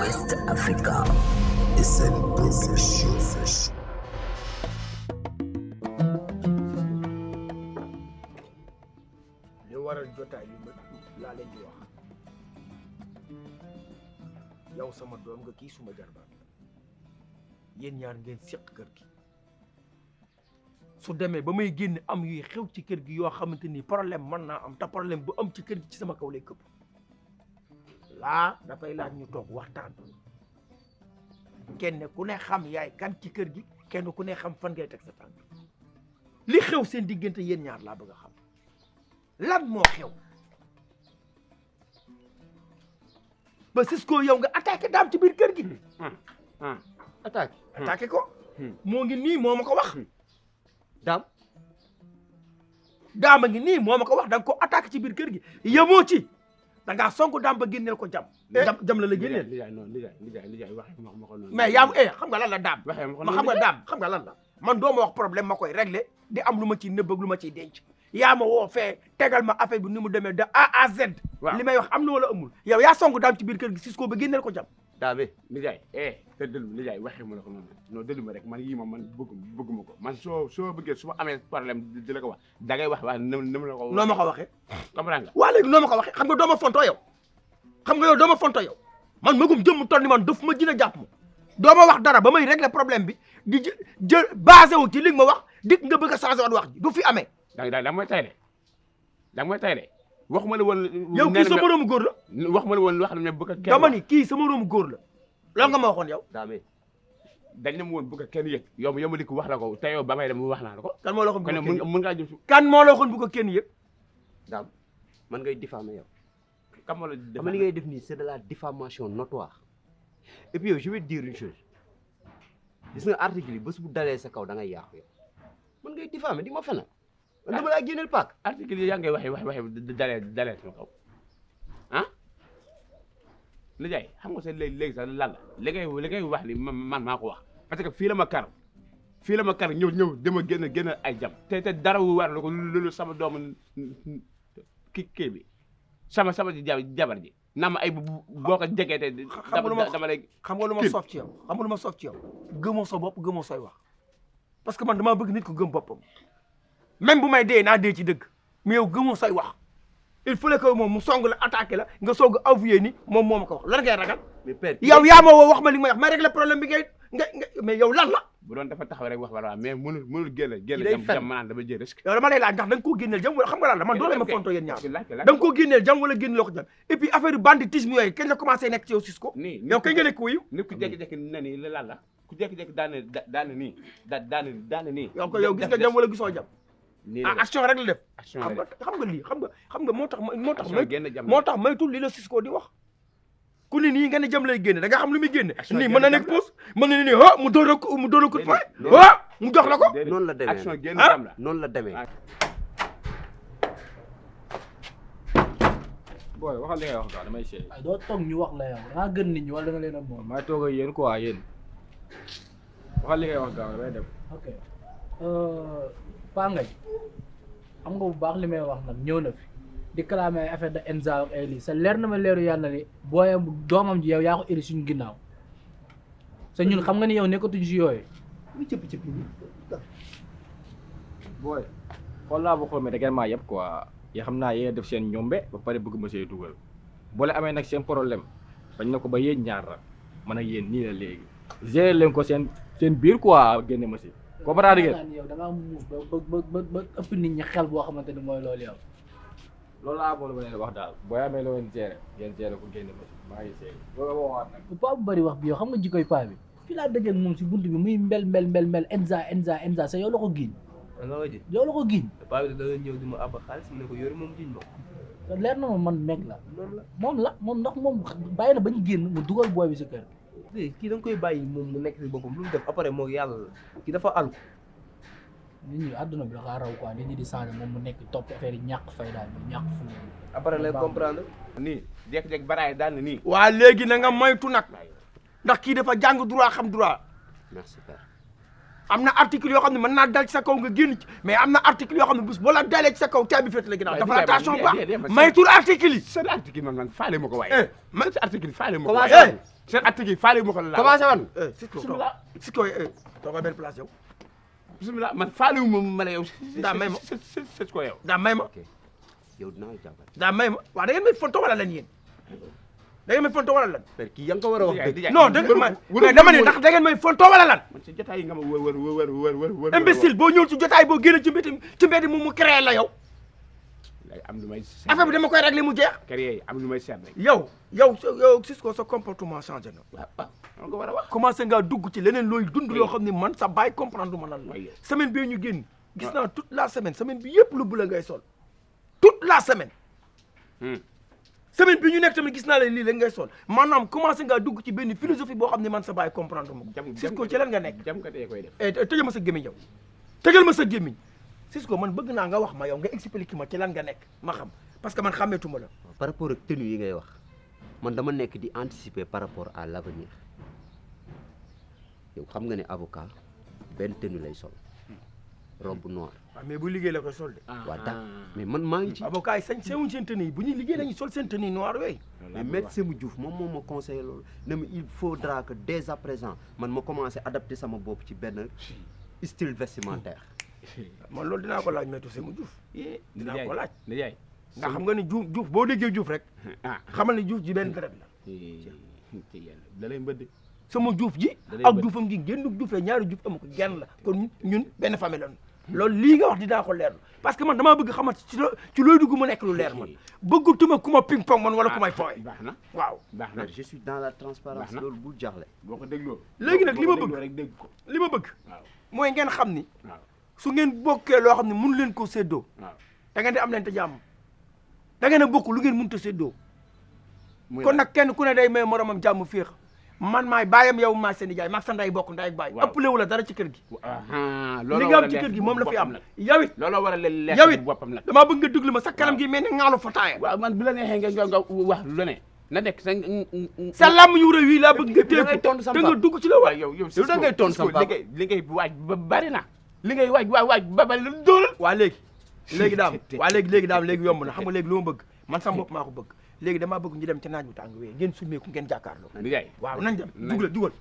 West Africa. SN Production. li waral jotaay li ma laa leen di wax yow sama doom nga kii suma jarbaat yéen ñaar ngeen seq kër gi su demee ba may génn am yuy xew ci kër gi yoo xamante ni problème mën naa am te problème bu am ci kër gi ci sama kaw lay këpp laa dafay laaj ñu toog waxtaan kenn ku ne xam yaay kan ci kër gi kenn ku ne xam fan ngay teg sa tànk li xew seen diggante yéen ñaar laa bëgg a xam lan moo xew ba Cisco yow nga attaqué daam ci biir kër gi. attaqué ko. moo ngi nii moo ma ko wax. daam a ngi nii moo ma ko wax da nga ko attaqué ci biir kër gi yemoo ci da ngaa sonk daam ba génneel ko jam. jam la la génneel. lijaay wax ma ko noonu. mais yaa xam nga lan la daam. ma xam nga daam xam nga lan la. man doo ma wax problème ma koy réglé di am lu ma ciy nëbb ak lu ma ciy denc. yaa ma woo fee tegal ma affaire bi ni mu demee de A à Z. li may wax am na wala amul. yow yaa song daam ci biir kër gi Cisco ba génneel ko jam. daabe lijaay te dëllu lijaay waxee ma la ko noonu non dëllu ma rek man yii man bëgguma ko man soo bëggee su ma amee problème di la ko wax da ngay wax ni ma la ko. noo ma ko waxee. comprends nga. waa léegi noo ma ko waxee xam nga doo ma fontoo yow xam nga yow doo ma fontoo yow man magum jëmm toll ni man daf ma gën a jàpp ma doo ma wax dara ba may régler problème bi di jël basé wu ci li nga ma wax dik nga bëgg a changé waat wax ji du fi amee. da mooy tay de waxuma la woon. yow kii sama moroomu góor la. waxuma la woon wax ne bëgg a kenn. dama ni kii sama moroomu góor la loolu nga ma waxoon yow. dañ ne ma woon bëgg a kenn yëg yow ma di ko wax la ko te yow ba may dem wax naa la ko. kan moo la waxoon bu ko kenn yëg mën ngaa jëm kan moo la waxoon bu ko kenn yëg. daam man ngay diffamer yow. kan moo la xam nga li ngay def nii c'est de la diffamation notoire et puis yow je vais te dire une chose gis nga article yi bés bu dalee sa kaw da ngay yàqu yow man ngay diffamer di ma fenal. man dama laa génneel paak. article yi yaa ngay waxee dalee sama kaw ah lijaay xam nga sax léegi sax lan la li ngay wax ni man maa ko wax parce que fii la ma kar ñëw dama génn ay jam te dara wu war la ko loolu sama doomu kii bi sama jabar ji naa ma ay boo ko jegee te dama lay xam nga lu ma soof ci yow xam nga lu ma soof ci yow gëmoo sa bopp gëmoo sooy wax parce que man damaa bëgg nit ko gëm boppam même bu may dee naa dee ci dëgg mais yow gëmoo say wax il fallait que moom mu song la attaqué la nga soog a avoué ni moom moo ma ko wax lan ngay ragal. mais père yow yaa ma woo wax ma li may wax may régler problème bi nga mais yow lan la. bu doon dafa taxaw rek wax wala mais mënul génn jam ma naan dama jël risque. yow dama lay laaj ndax da nga koo génneel jam wala xam nga lan la man doo leen ma fonto yéen ñaar da nga koo génneel jam wala génneloo ko jam et puis affaire banditisme yooyu kañ la commencé nekk ci yow Cisco. yow kañ nga nekk wuyu. nit ku jékki-jékki na nii lan la ku jékki-jékki daan nii. yow gis nga jam wala gisoo jam. action rek la def. action rek xam nga lii xam nga moo tax maytul li la Cisco di wax. ku ni nii nga ne jam lay génne da nga xam lu muy génne. nii mën na nekk pause mën na ni mu door a coup mu jox la ko. noonu la demee action génn jam la noonu la demee. booy waxal li ngay wax quoi damay seey. ay doo toog ñu wax la yow da ngaa gën nit ñi wala da nga leen a moom. maa toog ak yéen quoi yéen waxal li ngay wax gaaw damay dem. ok Paa Ngagne xam nga bu baax li may wax nag ñëw na fi di clamé ay affaire de Enza ak ay lii sa leer na ma leeru yàlla ni booyam doomam ji yow yaa ko iri suñu ginnaaw sa ñun xam nga ni yow nekkatuñ si yooyu. muy cëpp-cëpp yi booy xool laa ba xool mais da ngeen maa yëpp quoi yoo xam naa yéen def seen ñombe ba pare bëgg ma see dugal boole amee nag seen problème bañ na ko ba yéen ñaar la man ak yéen nii la léegi gérer leen ko seen biir quoi génne ma si. comprendre ngeen yow da ngaa muus ba ëpp nit ñi xel boo xamante ni mooy loolu yow. loolu laa boole ba leen wax daal booy amee loo leen gérer ko génne ma si maa ngi seey loolu la waxaat nag. paa bu bëri wax bi yow xam nga jikkoy paa bi fii laa dëgg ak moom si bunt bi muy mbel Enza sa yow la ko giiñ. yow la ko giiñ. paa bi da nga ñëw di ma àbb xaalis mu ne ko yore moom giiñ ma. leer na ma man meg la. moom ndax moom bàyyi na bañ génn mu dugal booy bi si kër. kii da nga koy bàyyi moom mu nekk si boppam lu mu def après moo yàlla la kii dafa àll. nit ñi àdduna bi dafa raw quoi nit ñi di changé moom mu nekk topp affaire yi ñàkk fay daal bi ñàkk fu après lay comprendre. nii jékki-jékki baraay daan na nii. waa léegi na nga moytu nag ndax kii dafa jàng droit xam droit. merci père. am na article yoo xam ne mën naa dal ci sa kaw nga génn ci mais am na article yoo xam ne bés boo la dalee ci sa kaw caabi féete la ginnaaw dafa attention ba maytul article yi. seen article man faale ma ko waaye. seen article faale ma ko commencé waaye. seen atte gi faale ma ko la commencé wan. Cisco bismillah Cisco toogal benn place yow bismillah man faale ma la yow daa may ma c'est ko yow daa may ma ok yow dinaa la jàppale. daa may ma waaw da ngeen may fonto wala lan yéen da ngeen may fonto wala lan père kii yaa ngi ko war a wax dëgg. non dëgg mais dama ne ndax da ngeen may fonto wala lan man si jotaay yi nga ma wër imbécile boo ñëwul ci jotaay boo génne ci mbedd mu créé la yow lay am lu may affaire bi dama koy régler mu jeex créé am lu may seet rek yow Cisco sa comportement changé na waaw nga war a wax commencé ngaa dugg ci leneen looy dund loo xam ne man sa baay comprendre ma lan la Oui. semaine bii ñu génn gis naa toute la semaine bi yëpp lu bula ngay sol toute la semaine semaine bi ñu nekk tamit gis naa leen lii la ngay sol maanaam commencé ngaa dugg ci benn philosophie boo xam ne man sa baay comprendre ma ko Cisco ci lan nga nekk jam ka tee koy def tëjal ma sa gémmiñ yow tëjal ma sa gémmiñ Cisco man bëgg naa nga wax ma yow nga expliquer ma ci lan nga nekk ma xam parce que man xàmmeetuma la par rapport ak tenue yi ngay wax man dama nekk di anticiper par rapport à l'avenir yow xam nga ne avocat benn tenue lay sol robe noire. waaw mais bu liggéey la koy sol de waaw da mais man maa ngi ci. avocat yi sañ sewuñ seen tenue yi bu ñuy liggéey lañuy sol seen tenue noire yooyu mais maître Sémou Diouf moom moo ma conseillé loolu ne ma il faudra que dès à présent man ma commencé adapter sama bopp ci benn style vestimentaire. man loolu dinaa ko laaj maître Sémou Diouf dinaa ko laaj nijaay ndax xam nga ni Diouf boo déggee Diouf rek xamal ni Diouf ji benn deret la ci yàlla da lay mbëdd sama Diouf ji Da lay ak bëgg. Dioufam gi génn Diouf la ñaari Diouf amu ko genn la kon ñun benn famille lañu loolu lii nga wax dinaa ko leerlu parce que man damaa bëgg xamat ci looy dugg mu nekk lu leer man bëggatuma ku ma ping pong man wala ku may fooy baax na waaw baax na je suis dans la transparence Baax na. loolu bul jaaxle. boo ko dégloo léegi nag li ma boo ko bëgg dégloo rek dégg ko li ma bëgg waaw mooy ngeen xam ni waaw su ngeen bokkee loo xam ne mënu leen ko séddoo waaw da ngeen di am leen te jàmm da ngeen a bokk lu ngeen mënut a séddoo muy kon la- nag kenn ku ne day may moromam jàmm féex man maay baayam yow maay seen nijaay maag sa nday bokk nday ak baay Waaw. ëppale wu la dara ci kër gi looloo li nga war a am ci leer kër gi moom la fi am boppam nag yow it looloo war a leer yow it boppam nag damaa bëgg nga déglu ma sa kanam gi mel ni ŋaalu fataaya waaw man bu la neexee nga wax lu ne na nekk sa sa làmm yu rëy wi laa bëgg nga da téye ngay ko tontu sama te nga papa. dugg ci la waay yow yow da ngay tontu sama papa. li ngay waaj ba bari na li ngay waaj ba bari la dóoral waa léegi daam léegi yomb na xam nga léegi lu ma bëgg man sama bopp maa ko bëgg léegi damaa bëgg ñu dem ci naaj bu tàng wee ngeen summeeku ngeen jàkkaarloo nijaay waaw nañ dem dugal dugal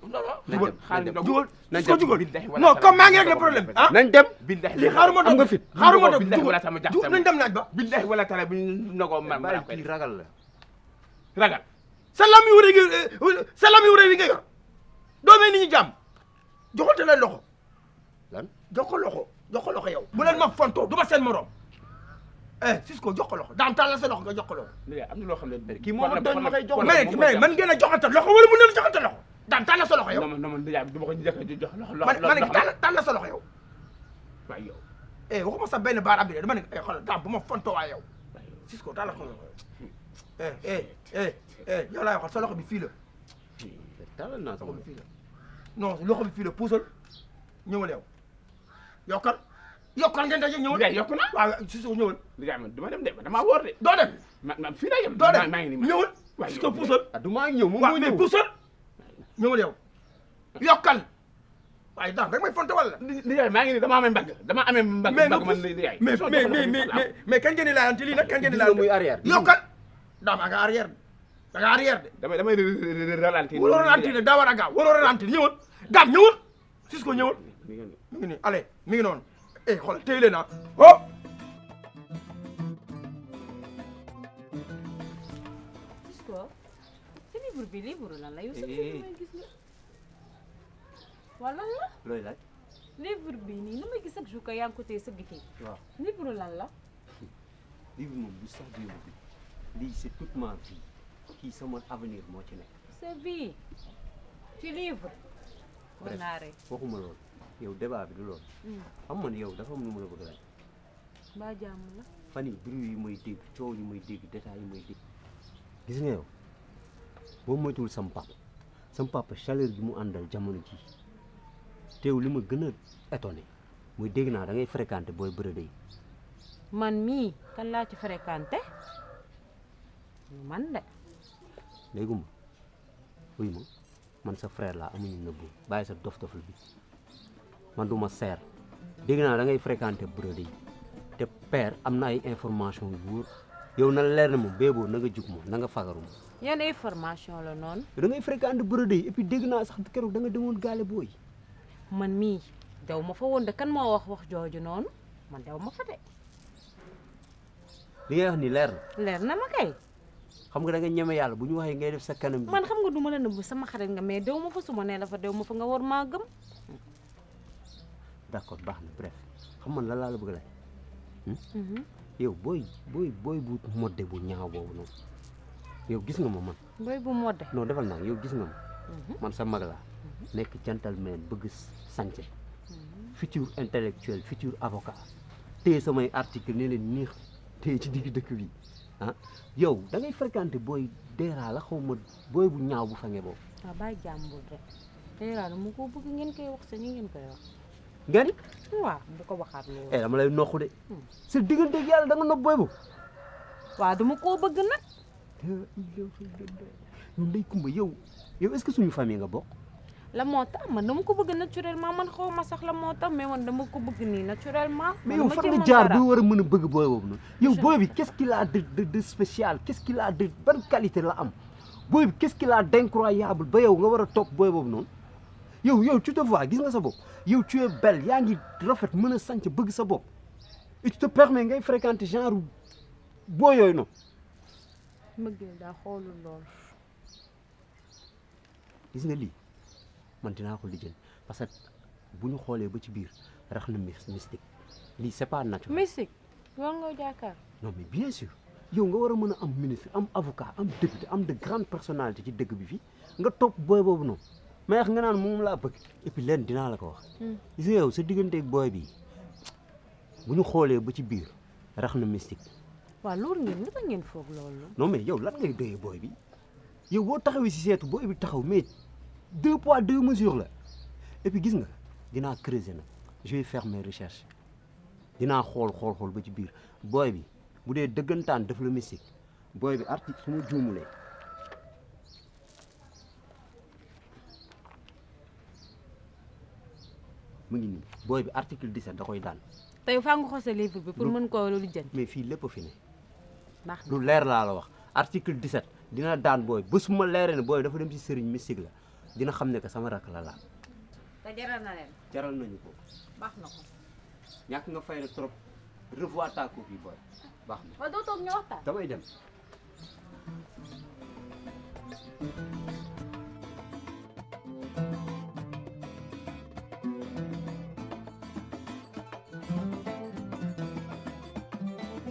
dugal nañ ko dem. dugal billahi wala non taala comme maa ngi rek le problème bi ah nañ dem. billahi lii xaaruma am nga fit. xaaruma dog billahi wala dugal sama jaxtam nañ dem naaj ba billahi wala taala bi nagoo man bàyyi maa koy kii def ragal la. ragal sa lam yu rëy sa lam yu rëy wi nga yor doo may nit ñi jàmm joxante leen loxo lan jox ko loxo yow bu leen ma fontoo du ma seen morom Cisco jox ko loxo daan tàllal sa loxo nga jox ko loxo nijaay am na loo xam ne kii moo ma doon ma koy jox. mais man ngeen a joxante loxo wala mën leen joxante loxo daan tàllal sa loxo yow non nijaay du ma ko njëkk a jox ma ne tàllal sa loxo yow waay yow waxuma sa benn baaraam bi de dama ne xoolal daan bu ma fontoo waay yow Cisco tàllal ko loxo yow laay waxal sa loxo bi fii la talal naa loxo sama bi fii la non loxo bi fii la puusal ñëwal yow yokkal ngeen daje ñëwal nijaay yokku na waaw Cisco ñëwal nijaay man dama dem de damaa wóor de doo dem man fii laa yem doo dem maa ngi nii ñëwal waay Cisco puusal ah du maa ñëw moom waaw moo mais ñëw. puusal ñëwal yow yokkal waaye daan rek may fonte wala nijaay maa ngi nii dama amee mbagg man nijaay mais kañ ngeen di laayante lii nag kañ ngeen di gis nga muy laayante arrière. yokkal daam nga arrière da nga arrière de damay ralentir waroo ralentir nag daa war a gaaw waroo ralentir ñëwal daam ñëwal Cisco ñëwal mi ngi nii allez mi ngi noonu xoolal téy leen oh Cisco sa livre bi livre lan la yow sa livre may gis nga waaw lan la looy laaj. livre bi nii na may gis ak jour que yaa ngi ko téye sa gikin waaw livre lan la livre moom du sax du yóbbu lii c'est toute ma vie kii sama avenir moo ci nekk. sa vie ci livre war Bref. naa rek waxuma loolu yow débat bi du loolu. xam nga ni yow dafa am lu mu la bëgg a laaj. mbaa jàmm la fan yi bruit yi may dégg coow yi may dégg détails yi may dégg. gis nga yow boo moytuwul sam papa chaleur bi mu àndal jamono ji teew li ma gën a étonné muy dégg naa da ngay fréquenté booy bërëde yi. man mii kan laa ci fréquenté man de léegi ma wuy ma man sa frère laa amuñu nëbbu bàyyi sa dof-dofal bi man du ma seer dégg naa da ngay fréquenté bërëde yi te père am na ay information yu wóor yow na leer na moom béeboo na nga jug moom na nga fagaru moom. yan information la noonu. da ngay fréquenter brodé yi et puis dégg naa sax keroog da nga demoon gaale booy. man mii dew ma fa woon de kan moo wax jooju noonu man dew ma fa de. li ngay wax ni leer na. leer na ma kay. xam nga da nga ñeme yàlla bu ñu waxee ngay def sa kanam bi. man xam nga du ma la nëbb sama xarit nga mais dew ma fa su ma nee la fa dew ma fa nga war maa gëm. d'accord baax na bref xam man lan laa la bëgg laaj. yow booy bu modde bu ñaaw boobu noonu yow gis nga ma man. booy bu modde. non defal naa yow gis nga ma. man sa mag laa. nekk gentleman bëgg sànce. futur intellectuel futur avocat. téye samay article ne leen niix téye ci digg dëkk bi ah yow da ngay fréquenter booy deeraa la xaw ma booy bu ñaaw bu fange boobu. waaw bàyyi jàmbur rek deeraa mu ko bëgg ngeen koy wax sa ni ngeen koy wax. nga ni. waaw bu ko waxaat loolu. dama lay noqu de. sa digganteeg yàlla da nga nopp booy bu. waaw dama koo bëgg nag. yow ndey kumba yow est-ce que suñu famille nga bokk. la moo tax man dama ko bëgg naturellement man xaw ma sax la moo tax mais man dama ko bëgg nii naturellement. mais yow fan nga jaar doo war a mën a bëgg booy boobu noonu. yow booy bi qu'est-ce qu'il a de spécial qu'est-ce qu'il a de ban qualité la am booy bi qu'est-ce qu'il a d'incroyable ba yow nga war a topp booy boobu noonu. yow tu te vois gis nga sa bopp yow tu es belle yaa ngi rafet mën a sànc bëgg sa bopp et tu te permets ngay fréquenter genre boo yooyu noonu. mëggee daa xoolul lool. gis nga lii man dinaa ko lijjal parce que bu ñu xoolee ba ci biir rax na mystique lii c'est pas naturel. mystique loolu nga jaakaar. non mais bien sûr yow nga war a mën a am ministre am avocat am député am de grandes personnalités ci dëkk bi fii nga topp booy boobu noonu. mais nga naan moom laa bëgg et puis leen dinaa la ko wax. gis nga yow sa digganteeg booy bi bu ñu xoolee ba ci biir rax na mystique. waaw loolu ngeen lu tax ngeen foog loolu. non mais yow lan ngay doyee booy bi yow boo taxawee si seetu booy bi taxaw mais 2 poids 2 mesures la et puis gis nga dinaa creuser nag je vais faire mes recherches dinaa xool ba ci biir booy bi bu dee dëggantaan def la mystique booy bi article su ma juumulee. mu ngi nii booy bi article 17 da koy daan. tey faa nga xose livre bi pour mën koo lu jënd. mais fii lépp fi ne. baax na lu leer laa la wax article 17 dina daan booy ba su ma leeree ne booy dafa dem ci sëriñ mystique la dina xam ne que sama rakk la laal. te jaral na leen. jaral nañu ko. baax na ko. ñàkk nga fay rek trop revoir ta copie booy baax na. waaw doo toog ñu waxtaan. damay dem.